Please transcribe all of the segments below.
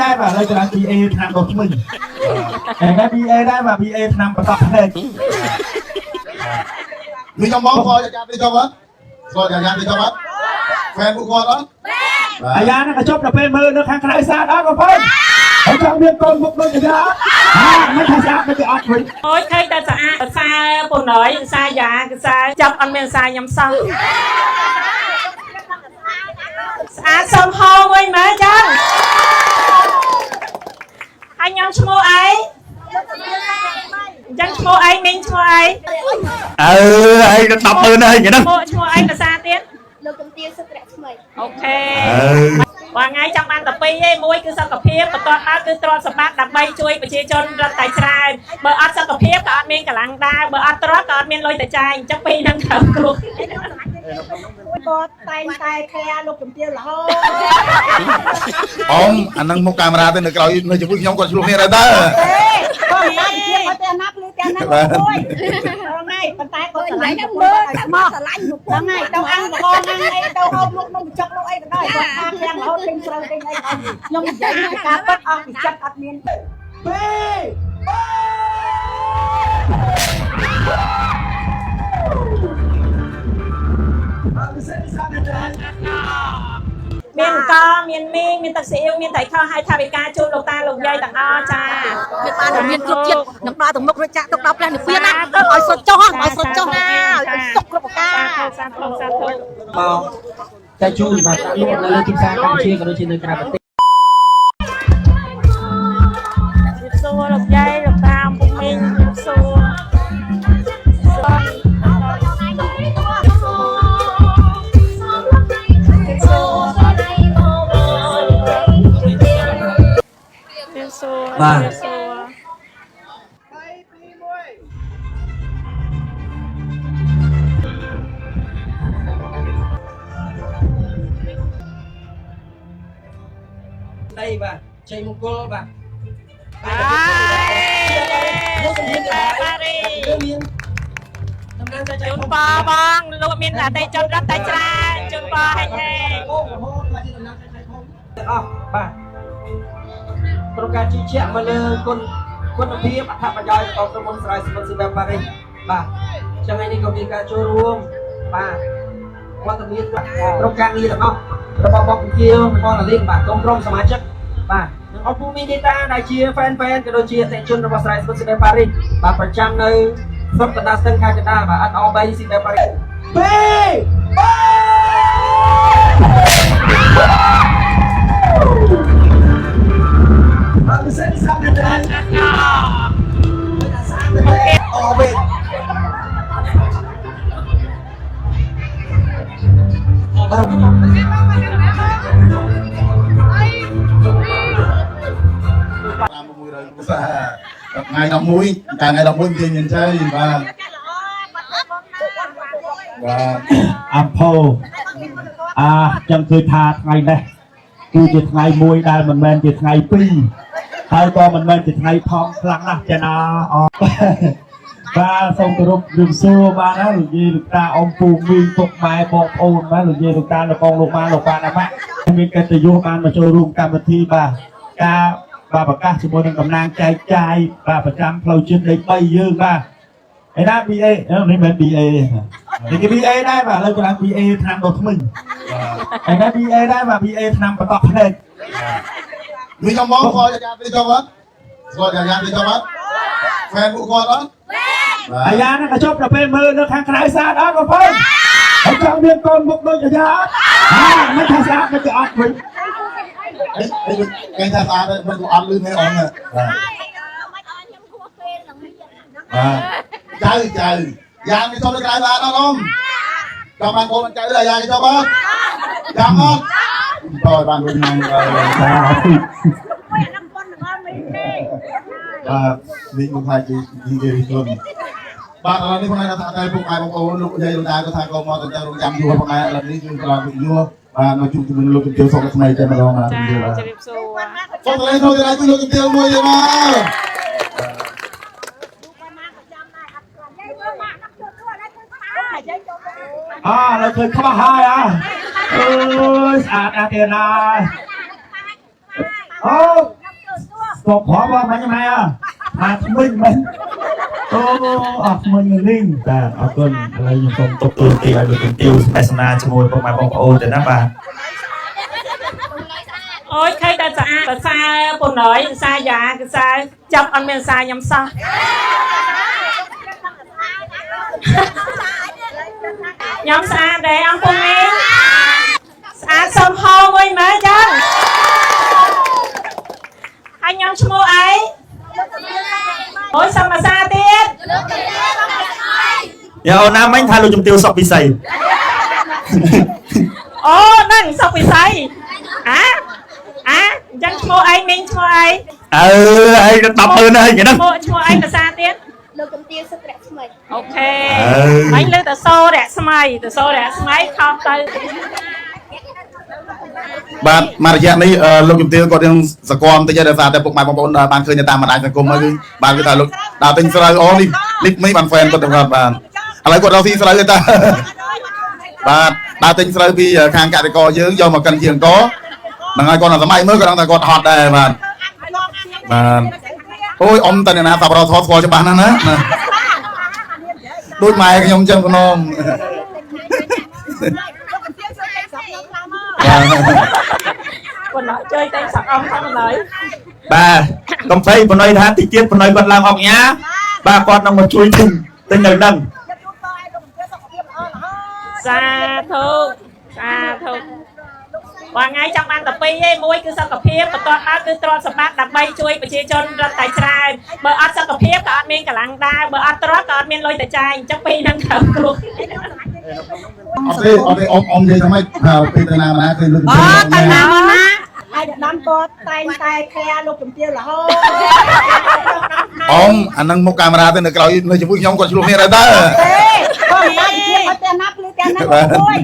ដែរបាទឥឡូវច្រាន BA ឆ្នាំដុសធ្មេញឯណា BA ដែរបាទ BA ឆ្នាំបន្តភ្នែក មានខ្ញុំបងស្គាល់យ៉ាយ៉ាទេចុះបាទស្គាល់យ៉ាយ៉ាទេចុះបាទ fan ពួកគាត់អត់បាទ អាយ៉ាហ្នឹងក៏ជប់ដល់ពេលមើលនៅខាងក្រៅស្អាតអត់បងប្អូនហើយចង់មានកូនមុខដូចអាយ៉ាអត់ហាមិនថាស្អាតមិនគេអត់វិញ អូយឃើញតែស្អាតខ្សែពូណយខ្សែយ៉ាខ្សែចាប់អត់មានខ្សែខ្ញុំសោះស្អាតសុំហោវិញមើលចឹងហើយខ្ញុំឈ្មោះអីអញ្ចឹងឈ្មោះអីមីងឈ្មោះអី អើហើយដល់100000ហើយហ្នឹង ឈ្មោះឈ្មោះអីភាសាទៀត លោកជំទាវសុខរៈថ្មី អូខេ អើ បងថ្ងៃចង់បានតែពីរឯងមួយគឺសុខភាពបន្ទាប់មកគឺទ្រព្យសម្បត្តិដើម្បីជួយប្រជាជនរត់តែច្រើនបើអត់សុខភាពក៏អត់មានកម្លាំងដែរបើអត់ទ្រព្យក៏អត់មានលុយទៅចាយអញ្ចឹងពីរហ្នឹងត្រូវគ្រប់ គាត់តែងតែខែលោកជំទាវរហូត អមអានឹងមុខកាមេរ៉ាទៅនៅក្រោយនៅជាមួយខ្ញុំគាត់ឆ្លោះគ្នាដែរតើ ទេគាត់ណាពីជាគាត់តែណាភ្លឺតែណាមួយថ្ងៃប៉ុន្តែគាត់ស្រឡាញ់ មើល ឲ្យស្មោះ ស្រឡាញ់ ហ្នឹងហើយទៅអាំងបកងអាំងអីទៅហូបលក់នំបញ្ចុកលក់អីក៏ដោយគាត់ថាខាំងរហូតទិញស្រូវទិញអីក៏ខ្ញុំនិយាយពីការពិតអស់ពីចិត្តអត់មាន ពីរ មានកមានមីមានទឹកស៊ីអ៊ីវមានត្រីខហើយថាវិការជូនលោកតាលោកយាយទាំងអស់ចា មានបានមានគ្រប់ជាតិនឹងដល់ទាំងមុខរចាក់ទុកដល់ព្រះនិព្វានណាឲ្យសុទ្ធចុះឲ្យសុទ្ធចុះណាឲ្យសុខគ្រប់ប្រការ សាធុសាធុសាធុ មកតែជូនបាទដាក់លក់នៅលើទីផ្សារកម្ពុជាក៏ដូចជានៅក្រៅប្រទេស ជម្រាបសួរលោកយាយលោកតាពុកមីងជម្រាបសួរជម្រាបសួរ បាទ ជម្រាបសួរ ដីបាទជ័យមង្គលបាទ បាយ មកសម្រៀង បារី មានតំណាងចែក ជូនពរបងលោកមានអតិជនរត់តែច្រើនជូនពរហេងហេង អូរហូតបាទជាតំណាងចែកចែកធំទាំងអស់បាទក្នុងការជឿជាក់មកលើគុណគុណភាពអត្ថប្រយោជន៍របស់ក្រុមហ៊ុនស្រែសមុទ្រស៊ីបែប៉ារីសបាទចឹងថ្ងៃនេះក៏មានការចូលរួមបាទវត្តមានក្រុមការងារទាំងអស់របស់បងពជាបងអាលីងបាទក្រុមក្រុមសមាជិកបាទនិងអរពូមីនីតាដែលជា fan fan ក៏ដូចជាអតិថិជនរបស់ស្រែសមុទ្រស៊ីបែប៉ារីសបាទប្រចាំនៅស្រុកកណ្ដាលស្ទឹងខេត្តកណ្ដាលបាទអត់អ3ស៊ីបែប៉ារីស ពីរបីអត់ពិសេសសាប់ទេអូវិញ 5 600ភាសាថ្ងៃ11កាលថ្ងៃ11គេមានជ័យបាទបាទ អំផោអាចឹងឃើញថាថ្ងៃនេះគឺជាថ្ងៃមួយដែលមិនមែនជាថ្ងៃពីរហើយក៏មិនមែនជាថ្ងៃផងខ្លាំងណាស់ចាណាអបាទសូមគោរពជំរាបសួរបាទណាលោកយាយលោកតាអ៊ំពូមីងពុកម៉ែបងប្អូនបាទលោកយាយលោកតាលោកកងលោកម៉ាលោកប៉ាណាម៉ាក់មានកិត្តិយសបានមកចូលរួមកម្មវិធីបាទការបាទប្រកាសជាមួយនឹងតំណាងចែកចាយបាទប្រចាំផ្លូវជាតិលេខ3យើងបាទឯណា BA នេះមិនមែន BA ទេនេះគេ BA ដែរបាទឥឡូវគាត់ BA ឆ្នាំដុសធ្មេញឯណា BA ដែរបាទ BA ឆ្នាំបន្តភ្នែក មានខ្ញុំបងស្គាល់យ៉ាយ៉ាទេចុះបាទស្គាល់យ៉ាយ៉ាទេចុះបាទ fan ពួកគាត់អត់បាទ អាយ៉ាហ្នឹងក៏ជប់ដល់ពេលមើលនៅខាងក្រៅស្អាតអត់បងប្អូនហើយចង់មានកូនមុខដូចអាយ៉ាអត់ហាមិនថាស្អាតមិនគេអត់វិញ គេថាស្អាតមិនអត់លឺទេអូនបាទបាទចៅចៅយ៉ាងនេះចូលទៅក្រៅស្អាតអត់អូនចង់បានកូនចៅអាយ៉ាគេចុះបាទយ៉ាងអត់តើបានរួចហ្នឹងបាទបាទនេះមកថាជាគេខ្លួនបាទឥឡូវនេះផងដែរថាតែពុកម៉ែបងប្អូនលោកយាយលោកតាក៏ថាក៏មកទៅរងចាំយួរផងដែរឥឡូវនេះគឺក្រោយយួរបាទមកជួបជាមួយលោកជំទាវសុខថ្មីតែម្ដងបាទ ចា ជំទាវបាទ ជម្រាបសួរ សូមតលេងចូលទៅជួយលោកជំទាវមួយទេមក អើឥឡូវឃើញខ្វះហើយអើអើយស្អាតណាស់ទៀតណា អូស្គប់ព្រមមកញ៉ាំហើយអាថ្មិញមែនអូអស់ថ្មិញលីង បាទអរគុណឥឡូវខ្ញុំសូមទុកទូទីឲ្យលោកជំទាវស្នេហ៍ស្នាជាមួយពុកម៉ែបងប្អូនទៅណាបាទ អូយឃើញតែស្អាតសរសើរពូណយសរសើរយ៉ាសរសើរចាប់អត់មានសរសើរខ្ញុំសោះខ្ញុំស្អាតដែរអង្គពុំនេះស្អាតសុំហោមួយមើលចឹងហើយខ្ញុំឈ្មោះអីអូយសុំអាសាទៀត យ៉ាអូនណាមិញថាលោកជំទាវសុកពិសី អូហ្នឹងសុកពិសីអាអាអញ្ចឹងឈ្មោះអីមីងឈ្មោះអី អើឯងដល់100000ហើយហ្នឹង ឈ្មោះឈ្មោះអីភាសាទៀត លោកជំទាវសុខរស្មី អូខេមិញលើតសូរស្មីតសូរស្មីខុសទៅ បាទមករយៈនេះលោកជំទាវគាត់ยังសកលបន្តិចដោយសារតែពុកម៉ែបងប្អូនបានឃើញតាមបណ្ដាញសង្គមហើយគឺបាទគឺថាលោកដើរទិញស្រូវអូនេះនេះមិនបានហ្វេនគាត់ទៅគាត់បាទឥឡូវគាត់រកស៊ីស្រូវទេតាបាទដើរទិញស្រូវពីខាងកសិករយើងយកមកកិនជាអង្គហ្នឹងហើយគាត់សម័យមើលគាត់ដឹងថាគាត់ហត់ដែរបាទបាទអូយអ៊ំតអ្នកណាសប្បុរសធម៌ស្គាល់ច្បាស់ណាស់ណាដូចម៉ែខ្ញុំចឹងភ្នំ ប៉ុណ្ណោះជួយតែសក់អមផងបណ្ដោយ បាទកំភៃបណុយថាតិចទៀតបណុយគាត់ឡើងអុកញ៉ាបាទគាត់នឹងមកជួយទិញទិញនៅហ្នឹង សាធុសាធុបងថ្ងៃចង់បានតែពីរឯងមួយគឺសុខភាពបន្ទាប់មកគឺទ្រព្យសម្បត្តិដើម្បីជួយប្រជាជនរត់តែច្រើនបើអត់សុខភាពក៏អត់មានកម្លាំងដែរបើអត់ទ្រព្យក៏អត់មានលុយទៅចាយអញ្ចឹងពីរហ្នឹងត្រូវគ្រប់ អត់ទេអត់ទេអ៊ំអ៊ំនិយាយថាម៉េចពេលទៅណាមកណាឃើញលោកជំ អូ ទាវ ទៅណាមកណាឯកឧត្តមគាត់តែងតែខែលោកជំទាវរហូត អ៊ំអានឹងមុខកាមេរ៉ាទៅនៅក្រោយនៅជាមួយខ្ញុំគាត់ឆ្លោះគ្នាដែរតើ ទេគាត់មិនបានជាអត់ទេណាភ្លឺទាំងណាមួយ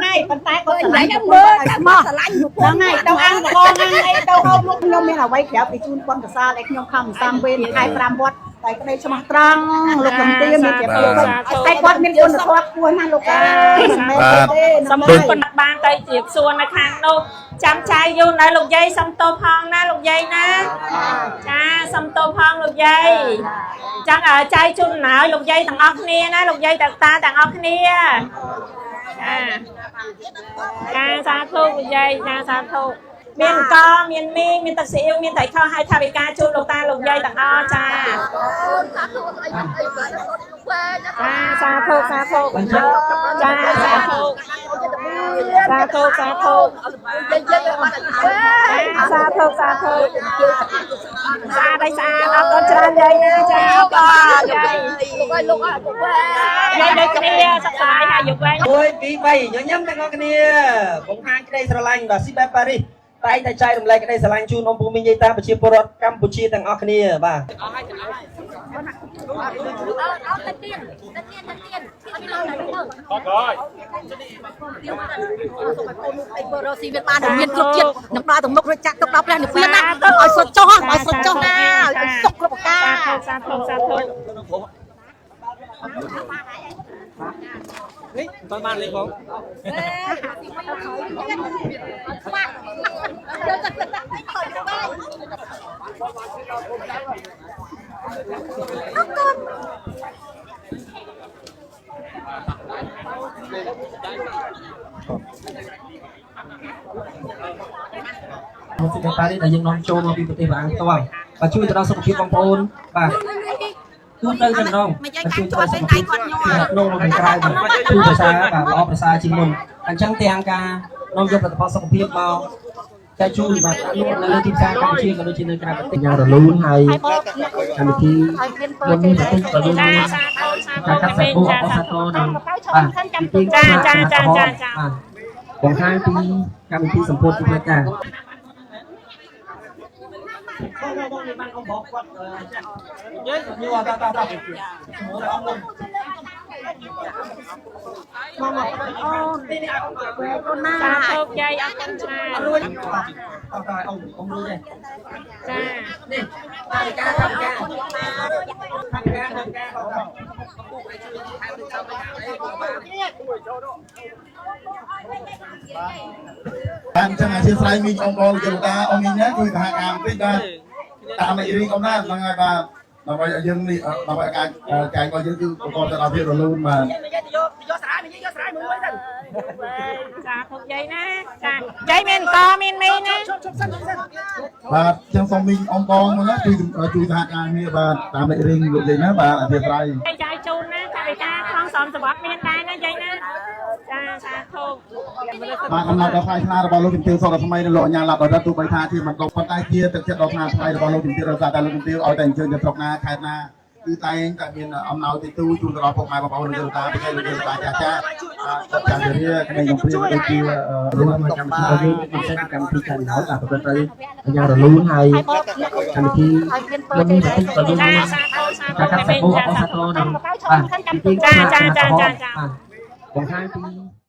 ថ្ងៃប៉ុន្តែគាត់ស្រឡាញ់មើលតែមកស្រឡាញ់ហ្នឹងហើយទៅអាំងកងអាំងអីទៅហូបមុខខ្ញុំមានអ្វីក្រៅពីជូនប៉ុនកសាលឲ្យខ្ញុំខំសំវេនខែ5វត្តតែក្តីស្មោះត្រង់លោកជំទាវមានជាភាពតែគាត់មានគុណធម៌ខ្ពស់ណាស់លោកអើយមិនមែនទេ សំខាន់ប៉ុណ្ណបានទៅជាសួរនៅខាងនោះចាំចាយយូរនៅលោកយាយសុំទោសផងណាលោកយាយណាចាសុំទោសផងលោកយាយចឹងចាយជូនណើលោកយាយទាំងអស់គ្នាណាលោកយាយទាំងតាទាំងអស់គ្នាចាចាសាធុលោកយាយចាសាធុមានកមានមីមានទឹកស៊ីអ៊ីវមានត្រីខហើយថាវិការជូនលោកតាលោកយាយទាំងអស់ចាចាសាធុសាធុចាសាធុសាធុសាធុសាធុសាធុស្អាតហើយស្អាតអរគុណច្រើនយាយណាចាអរគុណយាយលោកឲ្យលោកឲ្យយាយដូចគ្នាសុខសប្បាយហើយយុវវែង 1 2 3ញញឹមទាំងអស់គ្នាបង្ហាញក្តីស្រឡាញ់បាទស៊ីបែបប៉ារីសតែងតែចែករំលែកក្តីស្រឡាញ់ជូនអ៊ំពូមីងយាយតាប្រជាពលរដ្ឋកម្ពុជាទាំងអស់គ្នាបាទ រកស៊ីមានបានមានគ្រប់ជាតិនឹងដល់ទាំងមុខរួចចាក់ទុកដល់ព្រះនិព្វានណាឲ្យសុទ្ធចុះឲ្យសុទ្ធចុះណាឲ្យសុខគ្រប់ប្រការ សាធុសាធុ នេះមិនទាន់បានលេខបង មកសិកាប៉ារីដែលយើងនាំចូលមកពីប្រទេសបារាំងផ្ទាល់បាទជួយទៅដល់សុខភាពបងប្អូនបាទទូទៅតែម្ដងបាទជួយទៅដល់សុខភាពក្នុងនិងខាងក្រៅបាទជួយប្រសើរបាទល្អប្រសើរជាងមុនអញ្ចឹងទាំងការនាំយកផលិតផលសុខភាពមកចែកជូនបាទលក់នៅលើទីផ្សារកម្ពុជាក៏ដូចជានៅក្រៅប្រទេសយ៉ាងរលូនហើយកម្មវិធីមុននេះប្រទេសក៏យើង ចា មាន សាធុសាធុ ការកាត់សាច់គោអបអរសាទរនិងបាទពិធី ចាចាចាចាចា បាទបង្ហាញពីកម្មវិធីសម្ពោធជាផ្លូវការ សាធុយាយអរគុណច្រើន អស់ហើយអ៊ំអ៊ំរួចហើយ ចា នេះតាមការតាមការតាមការតាមការបងកំពុងតែជួយថែមទៅតាមអីបងបាន បាទអញ្ចឹងអធិស្ឋានមីងអ៊ំបងលោកតាអ៊ំមីងណាជួយសហការបន្តិចបាទតាមលេខរៀងអ៊ំណាហ្នឹងហើយបាទដើម្បីឲ្យយើងនេះដើម្បីឲ្យការចែករបស់យើងគឺប្រកបទៅដោយភាពរលូនបាទ យកស្រាយយកស្រាយមួយសិន ចាធុកយាយណាចាយាយមានកមានមីណា បាទអញ្ចឹងសូមមីងអ៊ំបងមកណាជួយជួយសហការគ្នាបាទតាមលេខរៀងលោកយាយណាបាទអធិស្ឋាន យាយចាយជូនណាកាវិកាក្នុងសំសវត្តមានដែរណាយាយណាចាសាធុ បាទកំណត់ដល់ថ្លៃថ្លារបស់លោកជំទាវសុរថ្មីនិងលោកអញ្ញាឡាប់ដល់ទោះបីថាជាមិនដល់ប៉ុន្តែជាទឹកចិត្តដល់ថ្លៃថ្លៃរបស់លោកជំទាវដោយសារតែលោកជំទាវឲ្យតែអញ្ជើញទៅស្រុកណាខេត្តណាគឺតែងតែមានអំណោយទីទូជូនទៅដល់ពុកម៉ែបងប្អូនលោកតាពិសេសលោកតាចាស់ចាស់បាទចាស់រាក្មេងកំព្រាដូចជា រួមកម្មវិធីរបស់យើងពិសេសកម្មវិធីការណោតបាទប្រព្រឹត្តទៅយ៉ាងរលូនហើយកម្មវិធីលំនេះបន្តិចក៏យើង ចា មាន សាធុសាធុ ការកាត់សា មី គោ ចា អបអរ សាធុ សាទរនិងបាទពិធី ចាចាចាចាចា បាទបង្ហាញពី